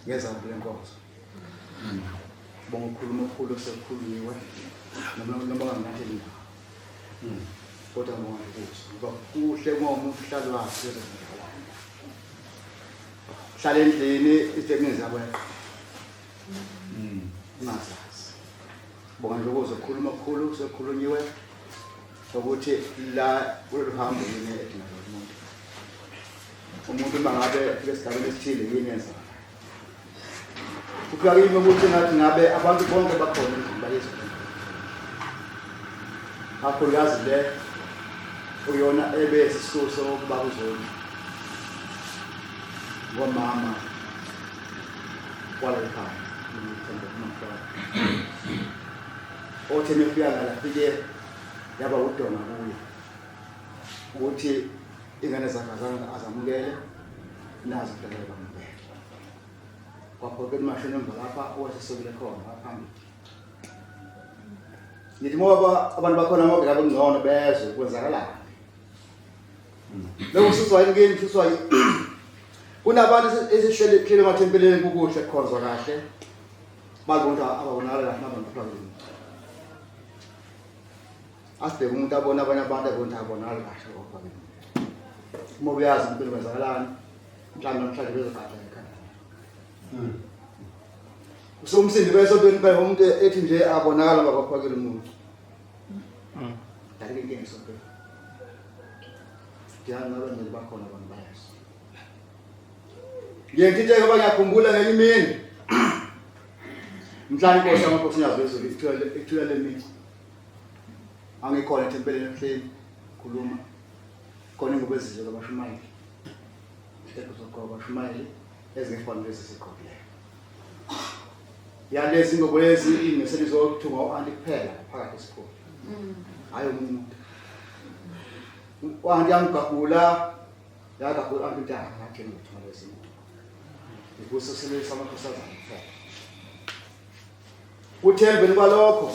Ngezansi lenkonzo. Bonga ukukhuluma okukhulu osekukhulunyiwe noma kangathi indawo. Kodwa ngibonga nje ukuzwa ngoba kuhle uma umuntu uhlala wazi kwezokwenzakalayo. Hlala endlini izitekniki zabo yeqa. Ungazazi. Bonga nje ukuzwa ukukhuluma okukhulu osekukhulunyiwe ukuthi la kulolu hambo yini edingakala umuntu. Umuntu uma ngabe efika esigabeni esithile yini yenza. Kufika kimi ukuthi ngathi ngabe abantu bonke bakhona endlini bayizwa le ndaba. Kakhulukazi le uyona ebe isisuso ukuba kuzona ngomama kwaleli khaya ngithemba umamhlaba othe nifika ngala fike yaba udonga kuye ukuthi ingane zakhe azange azamukele nazo kufanele bamukele kwaphoqa emashini emva lapha owasesokile khona ngaphambili ngithi ngoba abantu bakhona ngoba ngabe ngcono bezwe kwenzakalani lokhu kususwa yini kimi kususwa yini kunabantu esihleli hleli emathempelini kukuhle kukhonzwa kahle bazibona ukuthi ababonakala kahle nabantu phambili asibheke umuntu abone abanye abantu abone ukuthi abonakali kahle okwakini uma uyazi impilo kwenzakalani mhlawumbe namhlanje bezogadla ngekhanda. Usumsindi besontweni phela umuntu ethi nje abonakala babaphakele umuntu. Dalike inkinga esontweni. Njalo nabangcwele bakhona abantu bayazi. Ngiye ngithinteke ngoba ngiyakhumbula ngenye imini. Mhla inkosi yamakhosi yazi wezulu ithula le mithi. Angikhona ethempelini ebuhleni khuluma. Khona ingubo ezizwe zabashumayeli. Ekuzogqoka abashumayeli ezingefani lezi zigqokileyo. Yalezi ingubo lezi ingeselizothungwa u-anti kuphela phakathi esikhulu. Hhayi omunye umuntu. U-anti yamgagula yagagula u-anti ntaka ngathi ngithunga lezi ngubo. Ikususelisa amakhosazana kuphela. Kuthe emveni kwalokho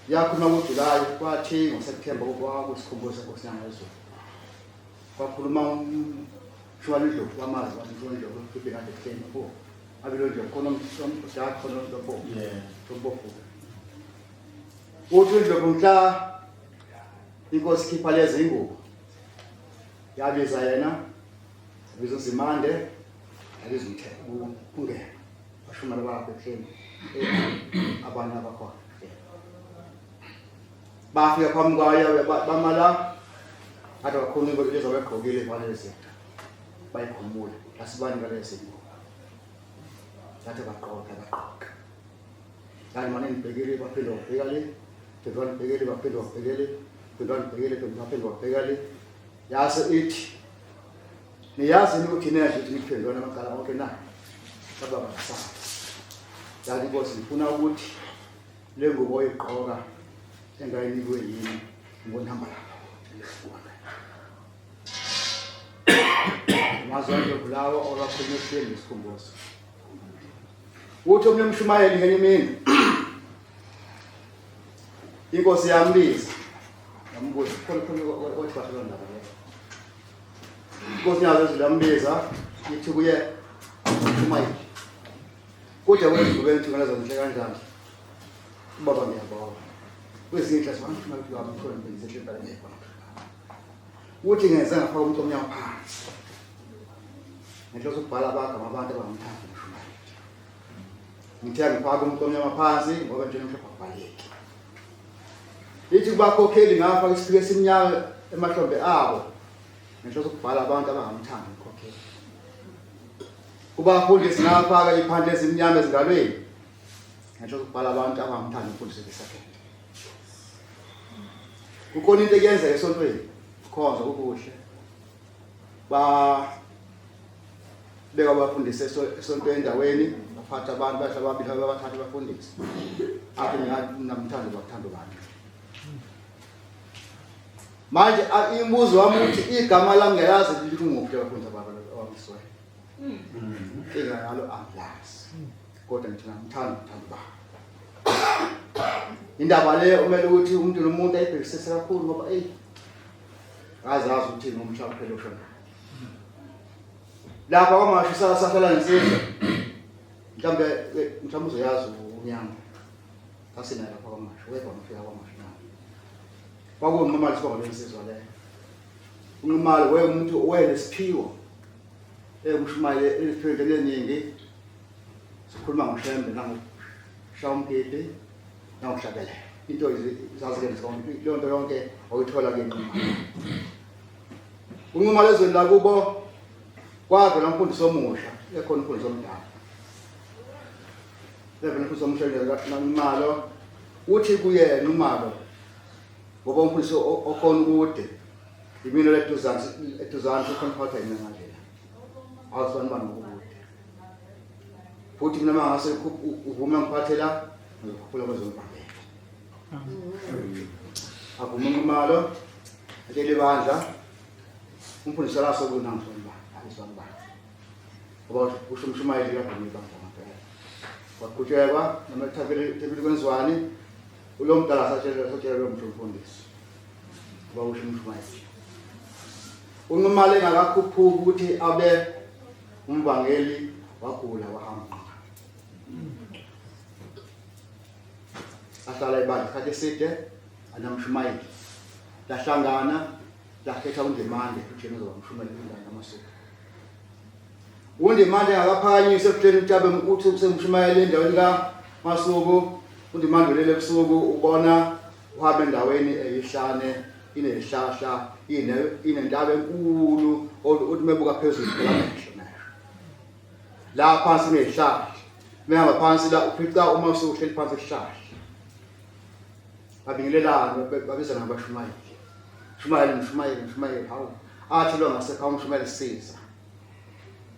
yakhuluma kuJulayi kwathi ngoSepthemba kwakusikhumbuzo senkosi yangezulu. Kwakhuluma umshwani Ndlovu wamazi wathi umshwani Ndlovu uphiphe kade ehleni pho. Abilo nje khona umshwani khona umshwani Yeah. Umbofu. Uthi uNdlovu mhla inkosi ikhipha lezi ingubo. Yabiza yena yabiza uZimande yabiza uMthembu ungena. Bashumela bakho ehleni abantu abakhona. Bafika phambi kwayo bamala athi bakhona into lezi abagqokile vale zinto. Bayikhumula asibanika lezi ngubo. Ngathi bagqoka bagqoka. Kanti mane ngibhekile baphinde wabheka le, phinde wanibhekele baphinde wabhekele, phinde wanibhekele phinde baphinde wabheka le. Yase ithi niyazi yini ukuthi niyadla ukuthi niphendulana amacala onke na? Baba basazi. Yathi inkosi ngifuna ukuthi le ngubo oyigqoka engayinikwe yini ngibona hamba lapha. Amazwi andlovu lawo olwakhulunywa ehleli nesikhumbuzo. Uthi omunye umshumayeli ngenye imini inkosi yambiza yambuza khona khona othi kahle loo ndaba leyo. Inkosi yazo ezulu yambiza ithi kuye mshumayeli kodwa kwezulu bengithungela zonhle kanjani ubaba ngiyabonga kwezinye inhla zibamshumayeli wami khona bengizehle impela ngiyabona uthi ngenze ngafaka umuntu omnyama phansi ngenhloso ukubhala abagama abantu abangamthandi umshumayeli ngithe ngifaka umuntu omnyama phansi ngoba nje umhlophe akubhaleki ithi kubakhokheli ngafaka isiphiko esimnyama emahlombe abo ngenhloso ukubhala abantu abangamthandi umkhokheli kubafundisi ngafaka iphandle ezimnyama ezingalweni ngenhloso ukubhala abantu abangamthandi umfundisi besakhele kukhona into ekuyenzeka esontweni kukhonza kukuhle ba beka abafundisi esontweni endaweni baphatha abantu bahla ababili abathathu abafundisi athi namthando bakuthanda bani manje imibuzo wami uthi igama lami ngiyalazi likunguphi abafundisi ababisiweyo inkinga yalo angilazi kodwa ngithi ngamthanda ngithanda ubaba indaba le umele ukuthi umuntu nomuntu ayibhekisise kakhulu ngoba eyi akazazi ukuthi ngomhlaba phela ushona lapha kwamasho sahlala insizwa. Mhlawumbe mhlawumbe uzoyazi unyama. Sasinayo lapha kwaMashu, weva ngifika kwaMashu na. KwakuwuNxumalo isibongo lensizwa leyo. UNxumalo wayengumuntu owayenesiphiwo engushumayele enesiphiwo entweni eziningi. Sikhuluma ngoShembe nangokushaya umgidi nangokuhlabelela. Into zazike zonke, leyo nto yonke wayithola kuNxumalo. UNxumalo ezweni lakubo kwavela umfundisi omusha, ekhona umfundisi omdala. Evela umfundisi omusha kaNxumalo uthi kuye Nxumalo ngoba umfundisi okhona ukude imino leduzane eduzane ukhona phakathi yena ngandlela awusibani bani ngokude futhi mina mangase uvume ngiphathe la ngizokhuphula kwezomvangeli avume uNxumalo atshele ibandla umfundisi laso kunangisibani bani bani ngoba kusho umshumayeli kade ibandla ngempela kwaqhutshekwa noma ethabile kwenziwani ulo mdala satshela satshela lo muntu umfundisi ngoba kusho umshumayeli uNxumalo engakakhuphuki ukuthi abe umvangeli wagula wahamba ahlala ibandla isikhathi eside anamshumayeli lahlangana lakhetha uNdimande ukuthi yena uzoba umshumayeli kwindawo kaMasuku UNdimande engakaphakanyiswa ebuhleni ukuthi abe uthi usemshumayela endaweni kaMasuku uNdimande ulele ebusuku ubona uhamba endaweni eyihlane inezihlahla inentaba enkulu othi mebuka phezulu phela amehlo nasho la phansi kunezihlahla mehamba phansi la ufica uma usuhleli phansi esihlahla babingelelana babizana ngabashumayeli shumayeli mshumayeli mshumayeli hawu athi lo ngasekho umshumayeli siza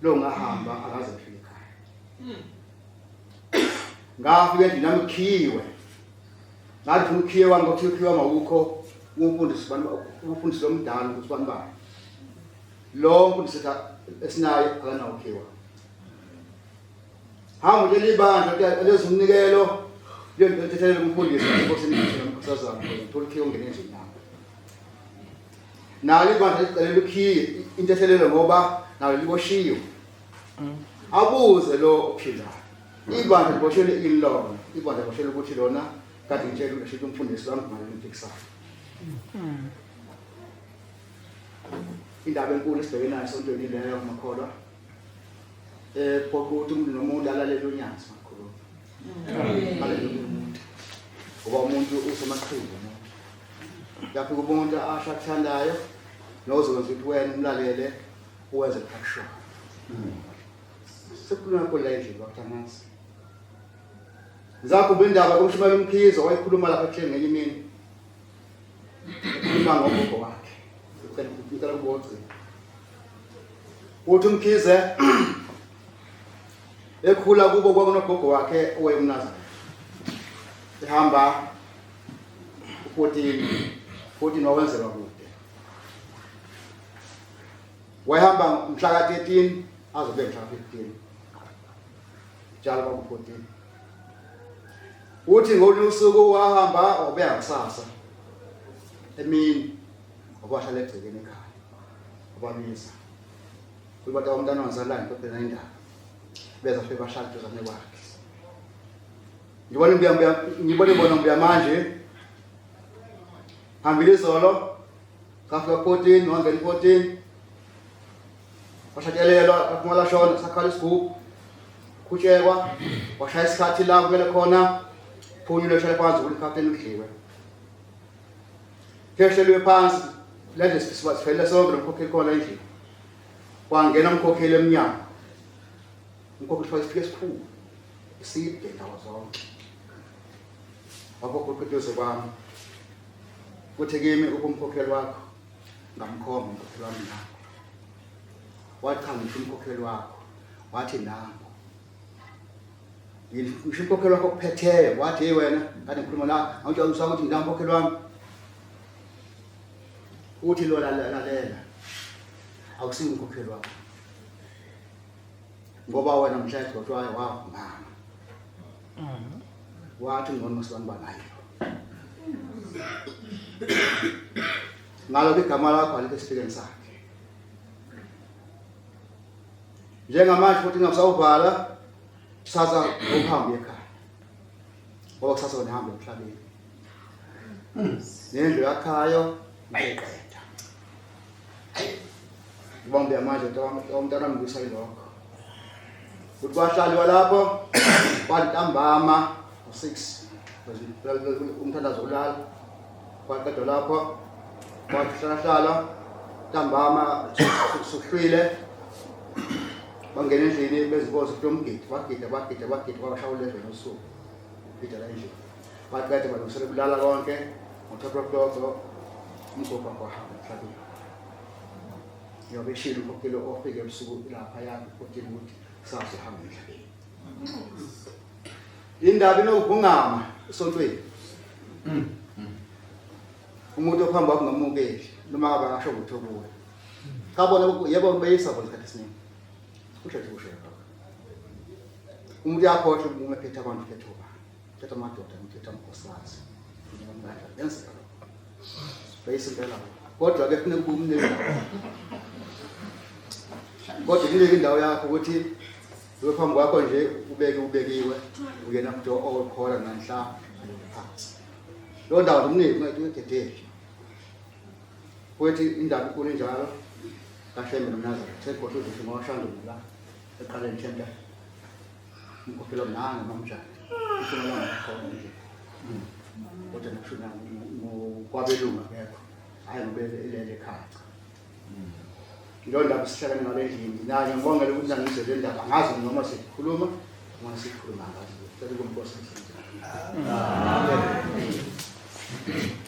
lo ngahamba akaze ngifike ekhaya ngafika endlini yami kukhiyiwe ngathi umkhiye wami ngokuthi ukhiye wami awukho umfundisi bani umfundisi lomdala ukuthi bani bani lo mfundisi esinaye akanawo ukhiwa hamba utshela ibandla leza umnikelo liyothethelele umfundisi inkosi imithela umkhosazana ngithola ukhiye ungene endlini yami nalo ibandla licelela ukhiye intethelelo ngoba nalo liboshiwe abuze lo ophilayo ibandla liboshelwe ini lona ibandla liboshelwe ukuthi lona kade ngitshela ngisho umfundisi wami ngale ngimfikisayo indaba enkulu esibhekene nayo esontweni leyo makholwa phoqa ukuthi umuntu nomuntu alalele unyazi makhuluma alalele umuntu ngoba umuntu usemaqhinga umuntu lapho umuntu asho akuthandayo nozokwenza ukuthi wena umlalele uwenze lokhu akushoyo sekukhuluma kho la endlini bakuthangazi ngizakhumbula indaba kumshumayela umkhize wayekhuluma lapha ekuseni ngenye imini ekhuluma ngogogo wakhe ngicela ukuba ogcina uthi umkhize ekhula kubo kwakunogogo wakhe owayemnazaretha ehamba u-14 14 wawenzelwa kude wayehamba mhla ka-13 azobe mhla ka-15 njalo kwaku-14 uthi ngolunye usuku wahamba wabuya kusasa emini wabahlala egcekeni ekhaya wababiza uyibathi umntana wazalani kodwa indaba beza fike bahlala duzane kwakhe ngibone ngibuya ngibone bona ngibuya manje hambile izolo safika 14 wangena 14 washatshelelwa laphuma lashona sakhala isigubhu khutshekwa washaya isikhathi la kumele khona phunyulwe shaya phansi ukuthi ikapteni udliwe Kehlelwe phansi lendle sifelele sonke nomkhokheli khona endlini kwangena umkhokheli emnyango umkhokheli ufake isifike esikhulu eside ndawo zonke wakhokho eduze kwami kuthi kimi uphi umkhokheli wakho ngamkhomba umkhokheli wami nangu wathi cha ngisho umkhokheli wakho wathi nangu ngisho umkhokheli wakho okuphetheyo wathi hey wena kade ngikhuluma la awutshela usaka ukuthi ngila umkhokheli wami uthi lo lalela akusiyo umkhokheli wakho ngoba wena mhla egcotshwayo wavumama wathi ngcono masibani banayo ngalokho igama lakho alikho esifikeni sakhe njengamanje futhi ngingasawuvala Kusasa ukuhamba ekhaya. Ngoba kusasa wena hamba emhlabeni. Nendlu yakhayo ngiyiqeda. Ngibambe manje umntana wami ngibuyisa ilokho. Kuthi kwahlaliwa lapho kwantambama ngo-6 umthandazo ulala kwaqedwa lapho kwahlalahlala ntambama suhlwile bangena endlini bezinkosi kulo mgidi bagida bagida bagida kwashaya u-11 usuku gida la endlini baqeda balungisela ukulala konke ngo-12 o'clock umgogo wahamba emhlabeni. Njengoba eshilo umkhokheli ofike ebusuku laphaya ukhokheli ukuthi kusasa uhamba emhlabeni. Indaba inokubhungama esontweni. Umuntu ophambi kwakho ungamukeli noma ngabe akasho ukuthi okuwe. Cha bona yebo beyisa bona isikhathi esiningi. Kusho nje kusho lokho. Umuntu uyakhohlwa uma ephethe abantu uphethe ubani. Uphethe amadoda, uphethe amakhosikazi. Yenzeka lokho. Beyisa impela. Kodwa ke kufuneka ube umnike kodwa umnike indawo yakho ukuthi ube phambi kwakho nje ubeke ubekiwe uyena muntu okhona nanhla phansi. Leyo ndawo umnike ungayidedeli. Kuthi indaba inkulu injalo kaShembe nomNazaretha sekhohlwe ukuthi ngowashando la eqaleni themba umkhokhelo mnanga mamjani ushona khona nje kodwa nokushona ngokwabelungu akekho hhayi ngoba elele ekhaya cha leyo ndaba sihlakane ngale ndlini naye ngibongela ukuthi nangizwe le ndaba angazi noma sikhuluma noma sikhuluma angazi cela ukumnkosi. Amen.